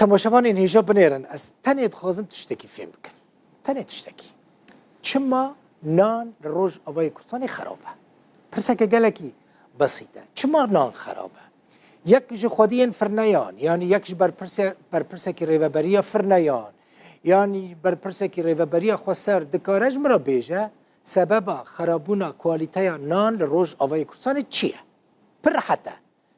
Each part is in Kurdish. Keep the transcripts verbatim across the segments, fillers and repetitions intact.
Temaşevanên hêja binêrin, ez tenê dixwazim tiştekî fêm bikim. Tenê tiştekî. Çima nan li Rojavayê Kurdistanê xerab e? Pirseke gelekî besît e. Çima nan xerab e? Yek ji xwediyên firneyan, yanî yek ji berpirsê-, berpirsekî rêveberiya firneyan, yanî berpirsekî rêveberiya xweser dikare ji min re bêje, sebeba xerabûna kualîteya nan li Rojavayê Kurdistanê çi ye? Pir rehet e.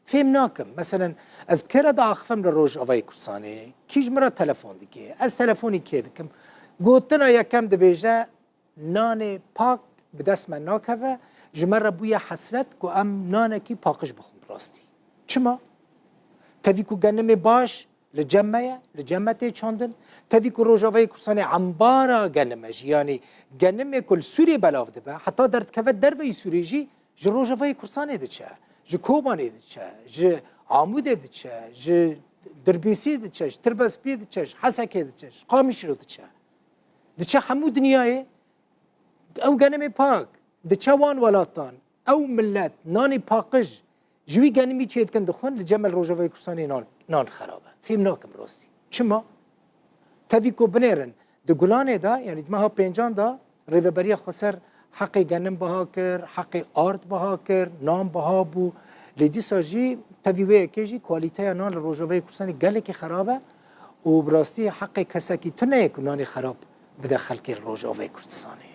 Fêm nakim. Meselen, ez bi kê re diaxifim li Rojavayê Kurdistanê? Kî ji min re telefon dike? Ez telefonî kê dikim? Gotina yekem dibêje, nanê pak bi dest me nakeve, ji me re bûye hesret ku em nanekî paqij bixwin bi rastî. Çima? Tevî ku genimê baş li cem me ye, li cem me tê çandin. Tevî ku Rojavayê Kurdistanê embara genim e jî, yanî genimê ku li Sûriyê belav dibe, heta derdikeve derveyî Sûriyê jî ji Rojavayê Kurdistanê diçe, ji Kobanê diçe, ji Amûdê diçe, ji Dirbêsî diçe, ji Tirbespiyê diçe, ji Hesekê diçe, ji Qamişlo diçe. Diçe hemû dinyayê, ew genemê pak, diçe wan welatan, ew millet nanê paqij ji wî genimî çêdikin dixwin, li cem me li Rojavayê Kurdistanê nan, nan xerab e. Fêm nakim rastî. Çima? Tevî ku binêrin, di Gulanê de, yanî di meha pêncan de, Rêveberiya Xweser heqê genim biha kir, heqê ard biha kir, nan biha bû. Lê dîsa jî tevî wê yekê jî kualîteya nan li Rojavayê Kurdistanê gelekî xerab e û bi rastî heqê kesekî tune ye ku nanê xerab bide xelkê li Rojavayê Kurdistanê.